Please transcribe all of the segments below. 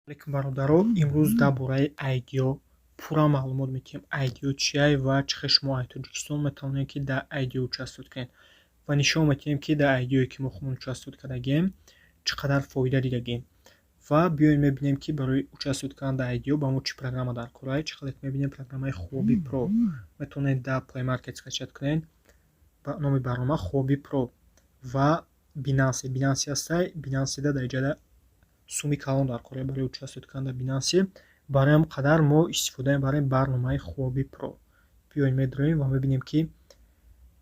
Алейкум, бародаро! Имрӯз дар бораи IDO пурра маълумот медиҳем. IDO чия ва чӣ хел шумо аз Тоҷикистон метавонед, ки дар IDO участвовать кунед, ва нишон медиҳем, ки дар IDO, ки мо худмон участвовать кардагием, чӣ қадар фоида дидагием. Ва биёем, мебинем, ки барои участвовать кардан дар IDO ба мо чӣ программа дар кор аст. Чӣ қадар мебинем, программаи Huobi Pro метавонед дар Play Market скачать кунед. Номи барнома Huobi Pro ва Binance. Binance ҳастай. Binance дар иҷода суми калон дар кор барои участвовать кардан дар Binance. Барои ҳам қадар мо истифода мебарем барномаи Huobi Pro. Биёем, медроем ва мебинем, ки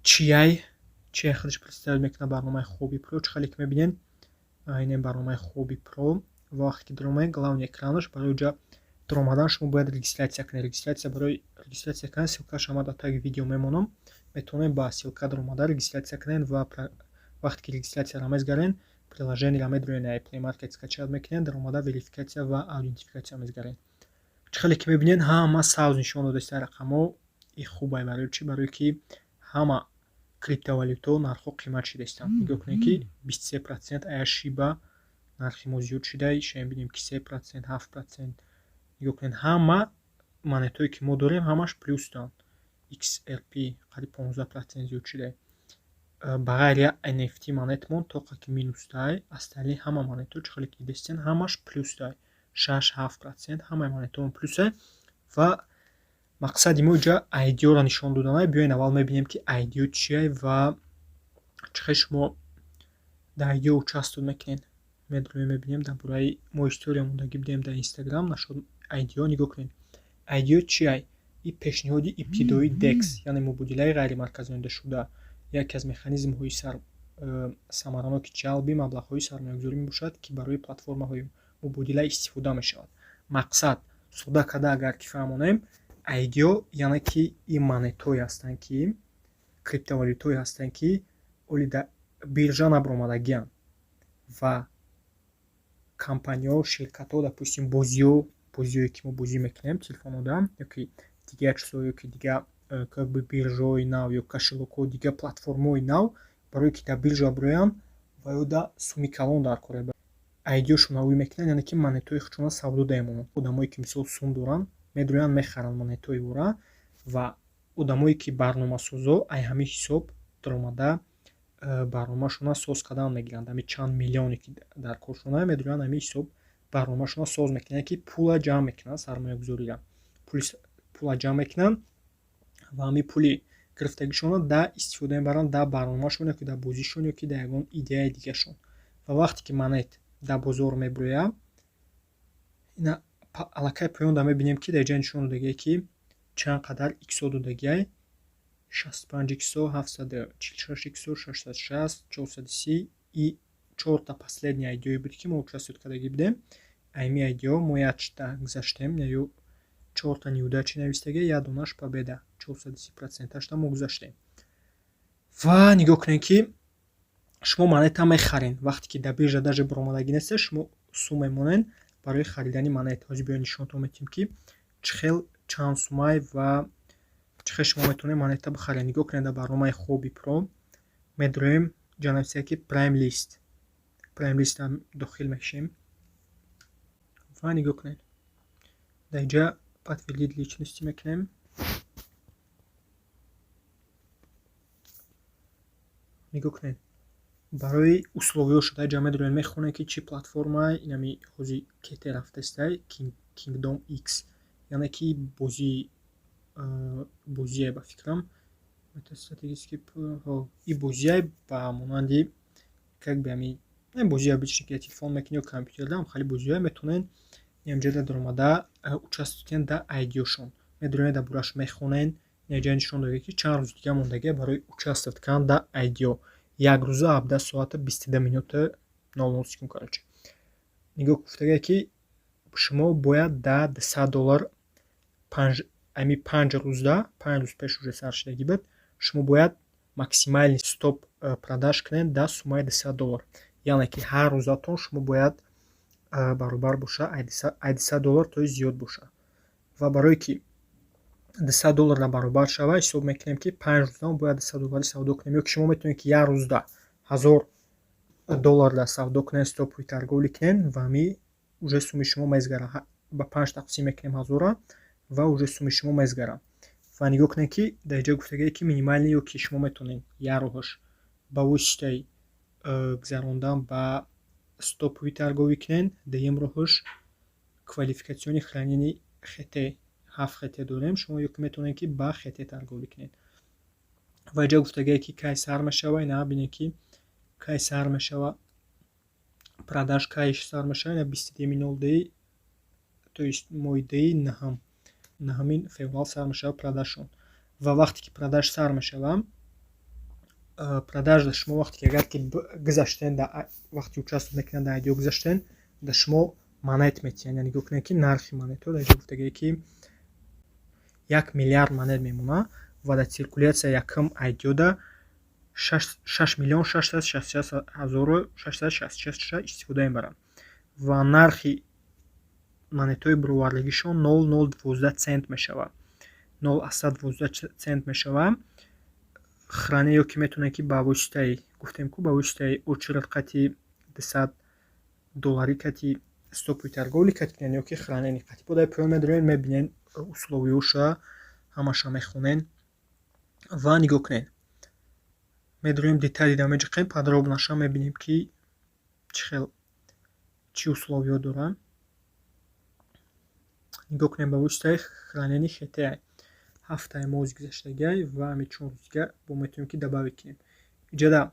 чияй, чия худаш представить мекунад барномаи Huobi Pro. Чӣ хеле ки мебинем, инем барномаи Huobi Pro. Ва вақте ки даромаем, главный экранаш, барои ҷа даромадан шумо бояд регистрация кунед. Регистрация, барои регистрация кардан ссылкааш ама дар таги видео мемонам. Метавонед ба ссылка даромада регистрация кунед ва вақте ки регистрацияро мезгарен, приложениеро медроен, ай Play Market скачать мекунед, даромада верификация ва аутентификация мезгарен. Чӣ хеле ки мебинед, ҳама сабз нишон додааст рақамҳо. И хубай. Барои чӣ? Барое ки ҳама криптовалютаҳо нархҳо қимат шидаистанд. Нигоҳ кунед, ки 23% ая Шиба нархи мо зиёд шуда. Иша мебинем, ки 3%, 7%. Нигоҳ кунед, ҳама монетое, ки мо дорем, ҳамаш плюсданд. XRP қариб 15% зиёд шуда. Ба ғайр як NFT монетмон тоқа ки минусдай, остальные ҳама монетҳо, чӣ хеле ки дидастен, ҳамаш плюсдай, 6-7% ҳамаи монетҳомон плюсай. Ва мақсади мо инҷа IDO-ро нишон доданай. Биёед, аввал мебинем, ки IDO чия ва чӣ хел шумо дар IDO участвовать мекунед. Медроем, мебинем дар бораи мо история мондагӣ будем дар Инстаграм нашуд IDO. Нигоҳ кунед, IDO чия? И пешниҳоди ибтидоии DEX, яъне мубодилаи ғайримарказонидашуда, яке аз механизмҳои самараноки ҷалби маблағҳои сармоягузорӣ мебошад, ки барои платформаҳои мубодила истифода мешавад. Мақсад, сода карда агар ки фаҳмонем, IDO яъне ки ин монетҳое ҳастанд, ки криптовалютҳое ҳастанд, ки оли дар биржа набаромадагианд ва компаниҳо, ширкатҳо, допустим, бозиҳо, бозиҳое, ки мо бозӣ мекунем телефонҳода, ёки дигар чизҳо, ёки дигар как бы биржаҳои нав ё кошелёкҳо, дигар платформаҳои нав, барое ки дар биржа бироянд, ва ё да суми калон дар кор IDO-шон аввӯй мекунанд, яъне ки монетҳои худшонро савдо мемонанд. Одамое, ки мисол сум доранд, медроянд, мехаранд монетҳои ӯра, ва одамое, ки барномасозо, ай ҳамин ҳисоб даромада барномашонро соз кардан мегиранд. Ҳамин чанд миллионе, ки дар коршона, медроянд, ҳамин ҳисоб барномашонро соз мекунанд, ки пула ҷамъ мекунанд, сармоягузориро пула ҷамъ мекунанд ва ҳамин пули гирифтагишонро дар истифода мебаранд дар барномашон ёки дар бозишон, ёки дар ягон идеяи дигашон. Ва вақте ки монет дар бозор мебирояд, ина аллакай поёнда мебинем, ки дар ҷа нишон додагие, ки чанд қадар иксо додагиай: 65 иксо, 746 иксо, 660, 430. И чорта последний IDO буд, ки мо участвовать кардагӣ будем. Ами IDO мо якта гузаштем, ё чорта неудачи навистагия, як донаш победа, 430 проценташта мо гузаштем. Ва нигоҳ кунед, ки шумо монета мехаред, вақте ки дар биржа даже баромадагӣ неста, шумо сум мемонед барои харидани монет. Ҳозир биёед, нишонтон медиҳем, ки чӣ хел, чанд сумай ва чӣ хел шумо метавонед монета бихаред. Нигоҳ кунед, дар барномаи Huobi Pro медроем, ҷа нависае, ки Prime List. Prime List дохил мешем ва нигоҳ кунед, дар инҷа подтвердить личности мекунем. Нигоҳ кунед, барои условиҳо шуда ҷа медроем, мехонем, ки чӣ платформае. Инами ҳозир кете рафтаистай, Kingdom X, яъне ки бозӣ, бозие, ба фикрам, и бозие ба монанди как бы ҳами бозии обычный, ки телефон мекунӣ ё компютерда, хеле бозиҳое метавонед инҷа даромада участвовать кунед дар IDO-шон. Медроед, дар борааш мехонед. Инҷа нишон додагӣ, ки чанд рӯзи дига мондагӣ барои участвовать кардан дар IDO: як рӯза, 17 соата, 22 минута, 00 секунд. Короче, нигоҳ, гуфтагие, ки шумо бояд дар 200 доллар ами 5 рӯзда, 5 рӯз пеш уже сар шудагӣ буд, шумо бояд максимальный стоп продаж кунед дар суммаи 200 доллар, яъне ки ҳар рӯзатон шумо бояд баробар боша ай 200 доллар, то зиёд боша. Ва барое ки 200 долларра баробар шава, ҳисоб мекунем, ки 5 рӯзда мо бояд 200 доллари савдо кунем, ё ки шумо метавонед, ки як рӯзда 1000 долларда савдо кунед, стоповый торговля кунед ва ҳами уже суми шумо мезгара. Ба панҷ тақсим мекунем 1000-ра ва уже суми шумо мезгара. Ва нигоҳ кунед, ки дар ҷо гуфтагие, ки минимальный ё ки шумо метавонед як роҳаш ба воситаи гузарондан ба стоповый торговля кунед, дуюм роҳаш квалификационный хранение ХТ, ҳафт ХТ дорем, шумо ё ки метавонед, ки ба ХТ торговля кунед. Ва инҷа гуфтагие, ки кай сар мешава. Ина бинед, ки кай сар мешава продаж, кай сар мешава. Ина 22-и 02, то есть моҳи дуи наҳам, наҳамин феврал сар мешава продажшон. Ва вақте ки продаж сар мешава, продажа шумо вақте ки агар ки гузаштен, вақте участвовать мекунед дар IDO, гузаштен, да шумо монет метиҳанд. Яъне нигоҳ кунед, ки нархи монетҳо дар инҷо гуфтагие, ки 1 миллиард монет мемонад ва дар циркуляция якум IDO-да 6 666 666 истифода мебаранд ва нархи монетҳои бировардагишон 0,012 цент мешавад, 0,12 цент мешавад. Хранение ё ки метавонед, ки ба воситаи, гуфтем ку, ба воситаи очередь қати 200 долларӣ кати стоповый торговля кати кунед ё ки хранение қати. Бо дар поён медорем, мебинед условияша, ҳамаша мехонед. Ва нигоҳ кунед, медорем, детали да меҷиқем, подробноша мебинем, ки чӣ хел, чӣ условиё дорад. Нигоҳ кунед, ба воситаи хранение ХТ ҳафтаи моҳи гузаштагиай ва ҳамин 4 рӯз дигар бо метавонем, ки добавить кунем. Иҷода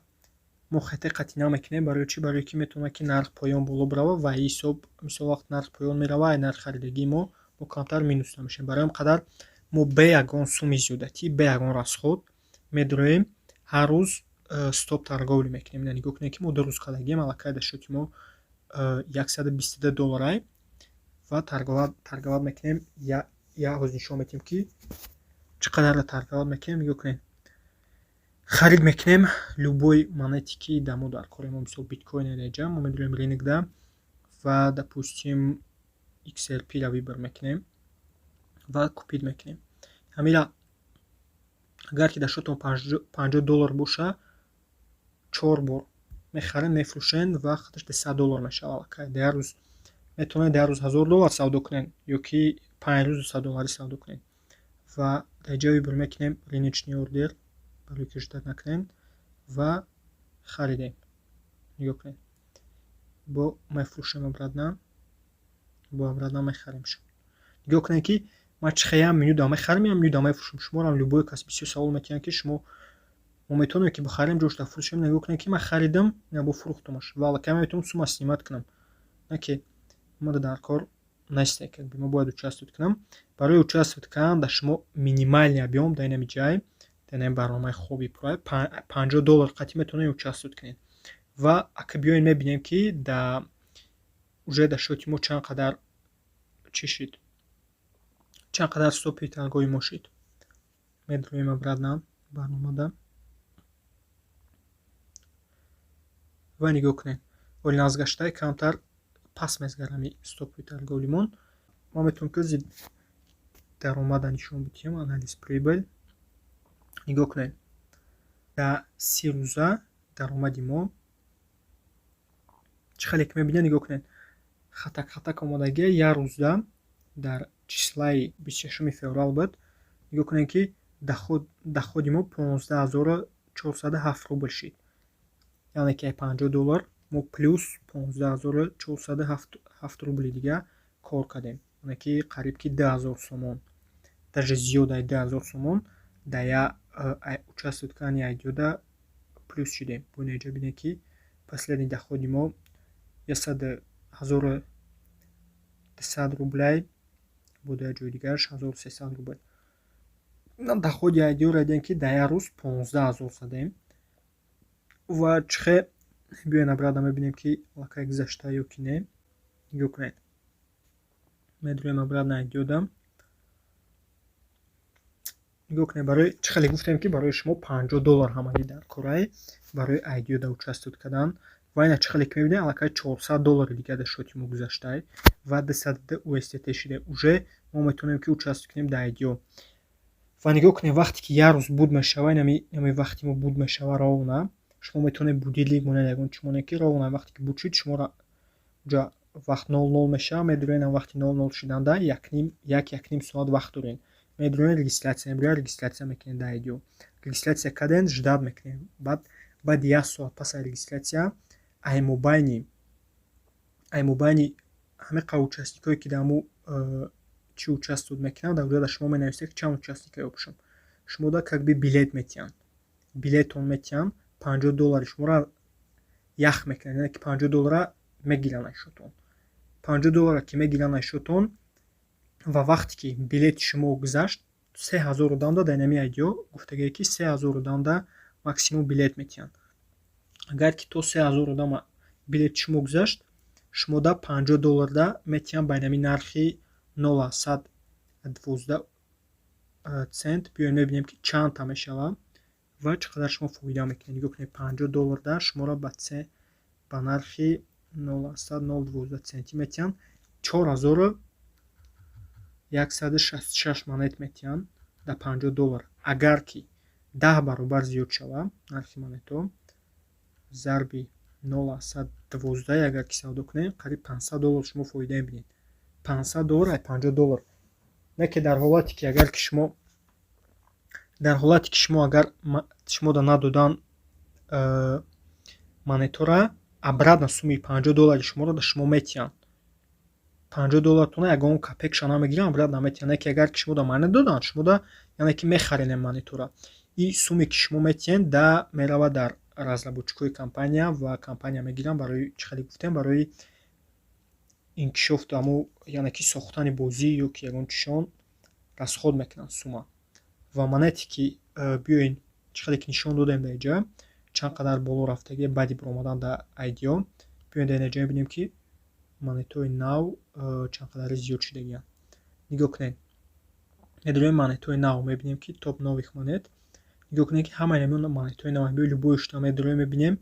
мо ХТ қатъӣ намекунем. Барои чӣ? Барое ки метавонад, ки нарх поён боло бирава ва ҳисоб, мисол, вақт нарх поён мерава, ай нарх харидагии мо камтар минус намешавем. Барои ҳам қадар мо бе ягон суми зиёдатӣ, бе ягон расход медроем, ҳар рӯз стоп торговля мекунем. Ина нигоҳ кунед, ки мо 2 рӯз кардагием, аллакай дар счёти мо 122 долларай ва торговать мекунем. Як рӯз нишон медиҳем, ки чӣ қадарро торговать мекунем. Нигоҳ кунед, харид мекунем любой монете, ки дар мо дар кори мо, мисол, биткоин реҷа. Мо медорем рынокда ва, допустим, XRP-ро выбор мекунем ва купить мекунем. Ҳамира агар ки дар счётон 50 доллар боша, чор бор мехарем, мефурӯшем ва худаш 200 доллар мешавад аллакай. Дар як рӯз метавонед, дар як рӯз 1000 доллар савдо кунед ё ки 5 рӯз 200 долларӣ савдо кунед. Ва дар ҷо выбор мекунем рыночный ордер, барои ки ждать накунем, ва харидем. Нигоҳ кунед, бо мефурӯшем обратно, бо обратно мехаремшон. Нигоҳ кунед, ки ман чӣ хел як минута мехарем, як минута мефурӯшем. Шуморо любой кас бисёр савол метиҳанд, ки шумо мо метавонем, ки бихарем, ҷошта фурӯшем. Нигоҳ кунед, ки ман харидам, ина бо фурӯхтамаш ва аллакай ман метавонам сума снимать кунам. На ки мо дар кор нестем, как бы мо бояд участвовать кунам. Барои участвовать кардан дар шумо минимальный объем дар инами ҷай, дар инами барномаи хоби пурай 50 доллар қатъӣ метавонед участвовать кунед. Ва ака биёед, мебинем, ки да уже дар счёти мо чанд қадар чӣ шид, чанд қадар стопи торговли мо шид. Медроем обратно барномада ва нигоҳ кунед, оли назгаштаи камтар пас мезгарам стопи торговлимон. Мо метавонем, ки даромада нишон бидиҳем, анализ прибыль. Нигоҳ кунед, дар 30 рӯза даромади мо чӣ хеле ки мебинед. Нигоҳ кунед, хатак хатак омодагия. Як рӯзда дар числаи 26-уми феврал буд. Нигоҳ кунед, ки доходи мо 15 407 рубл шид, яъне ки 50 доллар мо плюс 15 407 рубли дига кор кардем, яъне ки қариб ки 10 000 сомон, даже зиёд ай 10 000 сомон дар як участвовать кардани IDO плюс шудем. Бо инҷо бинед, ки последний доходи мо 1200 рублей бо дар ҷои дигараш 1300 рубл. Доходи IDO-ро дидем, ки дар як рӯз 15 000 задем. Ва чихе биёед, обратно мебинем, ки аллакай гузашта ё ки не. Нигоҳ кунед, медроем обратно IDO-да. Нигоҳ кунед, барои чӣ хеле гуфтем, ки барои шумо 50 доллар ҳамагӣ дар корай барои IDO-да участвовать кардан. Ва ина чӣ хеле ки мебинед, аллакай 400 доллари дига дар счёти мо гузаштай ва 202 USDT шида. Уже мо метавонем, ки участвовать кунем дар IDO. Ва нигоҳ кунед, вақте ки як рӯз буд мешава, инами вақти мо буд мешава ровно, шумо метавонед будильник монед, ягон чӣ монед, ки ровно вақте ки буд шуд, шуморо уҷа Вақт 00 мешавад, медурен. Вақти 00 шуданда якним, як, якним соат вақт дорем. Медурен, регистрация мебуред, регистрация мекунед дар IDO. Регистрация кардем, ждать мекунем. Баъд, баъди як соат пас аз регистрация, ай мобайни ҳамин қадр участникое, ки дар ҳамун чӣ участвовать мекунанд, дар ҷода шумо менависед, ки чанд участника ёбшам. Шумода как бы билет метиҳанд, билетон метиҳанд, 50 доллари шуморо ях мекунанд, яъне ки 50 доллара мегиранд аз шотон. 50 доллара ки мегиранд аз шотон ва вақте ки билети шумо гузашт, 3000 одамда дар инами IDO гуфтагие, ки 3000 одамда максимум билет метиҳанд. Агар ки то 3000 одама билети шумо гузашт, шумода 50 долларда метиҳанд ба инами нархи 0,12 цент. Биёед, мебинем, ки чандта мешавад ва чӣ қадар шумо фоида мекунед. Нигоҳ кунед, 50 долларда шуморо ба нархи 0,012 центӣ метиҳанд, 4166 монет метиҳанд дар 50 доллар. Агар ки 10 баробар зиёд шавад нархи монетҳо, зарби 0,12 агар ки савдо кунед, қариб 500 доллар шумо фоида мебинед. 500 доллар ай 50 доллар. Не ки дар ҳолате ки агар ки шумо, дар ҳолате ки шумо, агар шумода надодан монетора, обратно сумми 50 доллари шуморо да шумо метиҳанд. 50 доллартона ягон копейкаша намегиранд, обратно метиҳанд. Не ки агар ки шумода монет доданд, шумода, яъне ки мехаред монетора. И сумме, ки шумо метиҳед, да меравад дар разработчикҳои компания ва компания мегиранд барои, чӣ хеле гуфтем, барои инкишофту ҳамо, яъне ки сохтани бозӣ ё ки ягон чизшон расход мекунанд сума. Ва монете ки биёед, чӣ хеле ки нишон додем дар инҷа, чанд қадар боло рафтагӣ баъди баромадан дар IDO. Биёед, дар инҷа мебинем, ки монетҳои нав чанд қадаре зиёд шудагианд. Нигоҳ кунед, медорем монетҳои нав, мебинем, ки топ новых монет. Нигоҳ кунед, ки ҳамаи ҳамин монетҳои нав, любой шуда медорем, мебинем,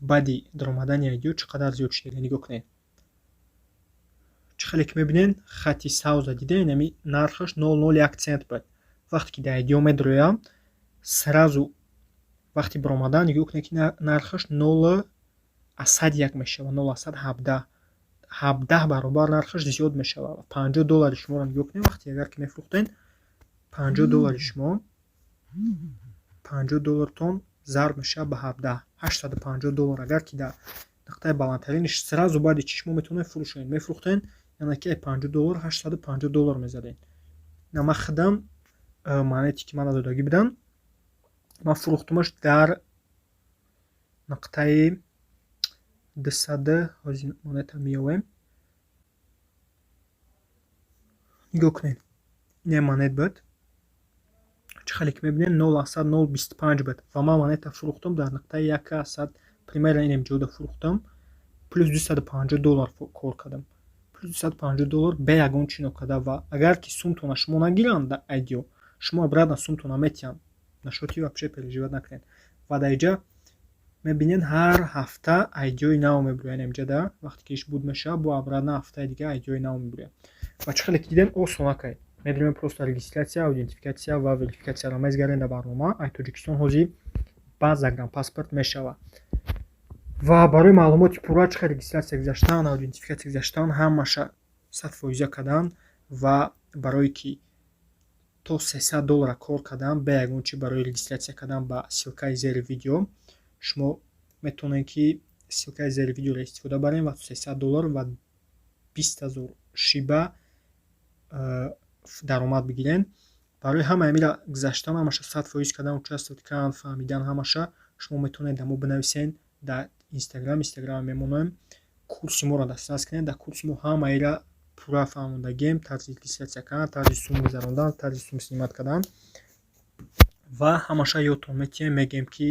баъди даромадани IDO чӣ қадар зиёд шудагианд. Нигоҳ кунед, чӣ хеле ки мебинед, хати савза дидем, ҳами нархаш 0,01 цент буд. Вақте ки дар IDO медароям, сразу вақти баромадан, нигоҳ кунед, ки нархаш 0,01 мешавад, 0,17, 17 баробар нархаш зиёд мешавад. 50 доллари шуморо нигоҳ кунед, вақте агар ки мефурӯхтед, 50 доллари шумо, 50 доллартон зарб мешавад ба 17, 850 доллар. Агар ки дар нуқтаи баландтаринаш сразу баъди чи шумо метавонед фурӯшед, мефурӯхтед, яъне ки 50 доллар 850 доллар мезадед. На ман худам монете, ки мана додагӣ буданд, ман фурӯхтумаш дар нуқтаи 200. Ҳозир монета меёвем. Нигоҳ кунед, ин монет буд, чӣ хеле ки мебинем, 0,025 буд ва ман монета фурӯхтам дар нуқтаи як асад, примерно инем ҷода фурӯхтам, плюс 250 доллар кор кардам, плюс 250 доллар бе ягон чӣ нокарда. Ва агар ки сумтона шумо нагиранд дар IDO, шумо обратно сумтона метиҳанд, нашоти вообще переживать накунед. Ва дар инҷа мебинед, ҳар ҳафта IDO-и нав мебирояд. Инҷа вақте ки иш буд мешавад, бо обратно ҳафтаи дига IDO-и нав мебирояд. Ва чӣ хеле ки дидем, осон накард. Медонем, просто регистрация, аутентификация ва верификацияро мезгарем дар барнома. Ай Тоҷикистон ҳозир ба загранпаспорт мешавад. Ва барои маълумоти пурра, чӣ хел регистрация гузаштан, аутентификация гузаштан, ҳамаша 100% кардан ва барое ки то 300 доллара кор кардан бе ягон чи, барои регистрация кардан ба ссылкаи зери видео, шумо метавонед, ки ссылкаи зери видеоро истифода барем ва 300 доллар ва 20 000 шиба даромад бигирем. Барои ҳамаи амира гузаштан, ҳамаша 100% кардан, участвовать кардан, фаҳмидан ҳамаша, шумо метавонед дар мо бинависед дар Инстаграм. Инстаграм мемонем, курси моро дастрас кунед. Дар курси мо ҳамаира пурра фаҳмондагием: тарзи регистрация кардан, тарзи сум гузарондан, тарзи сум снимать кардан ва ҳамаша ёдтон метиҳем. Мегӯем, ки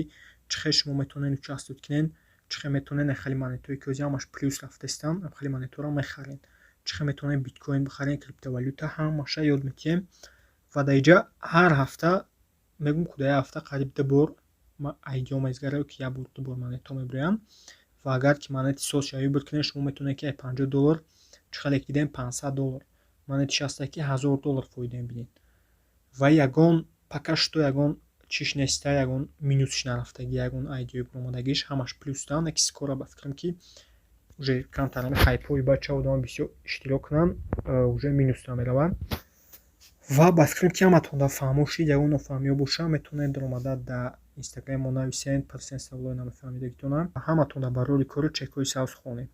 чӣ хел шумо метавонед участвовать кунед, чӣ хел метавонед хеле монетҳое, ки ҳозир ҳамаш плюс рафтаистанд, хеле монетҳоро мехаред, чӣ хел метавонед биткоин бихаред, криптовалюта, ҳамаша ёд метиҳем. Ва дар инҷа ҳар ҳафта мегӯм, ку дар як ҳафта қариб ду бор IDO мезгарад, ки як бор, ду бор монетҳо мебироянд. Ва агар ки монети соз шавӣ буд кунед, шумо метавонед, ки 50 доллар, чӣ хеле ки дидем, 500 доллар монетиш ҳаста, ки 1000 доллар фоида мебинед. Ва ягон пока что ягон чиш неста, ягон минусш нарафтагӣ, ягон IDO баромадагиш, ҳамаш плюс дан. Яки скоро ба фикрам, ки Уже камтар ҳами хайпҳои бача одама бисёр иштирок кунанд, уже минусда мераванд. Ва ба фикрам, ки ҳаматон дар фаҳмо шид. Ягон нофаҳмиҳо боша, метавонед даромада дар Инстаграм мо нависед, пурсен саволҳои намефаҳмидагитонам. Ҳаматон дар барори кори чекҳои сабз хонед.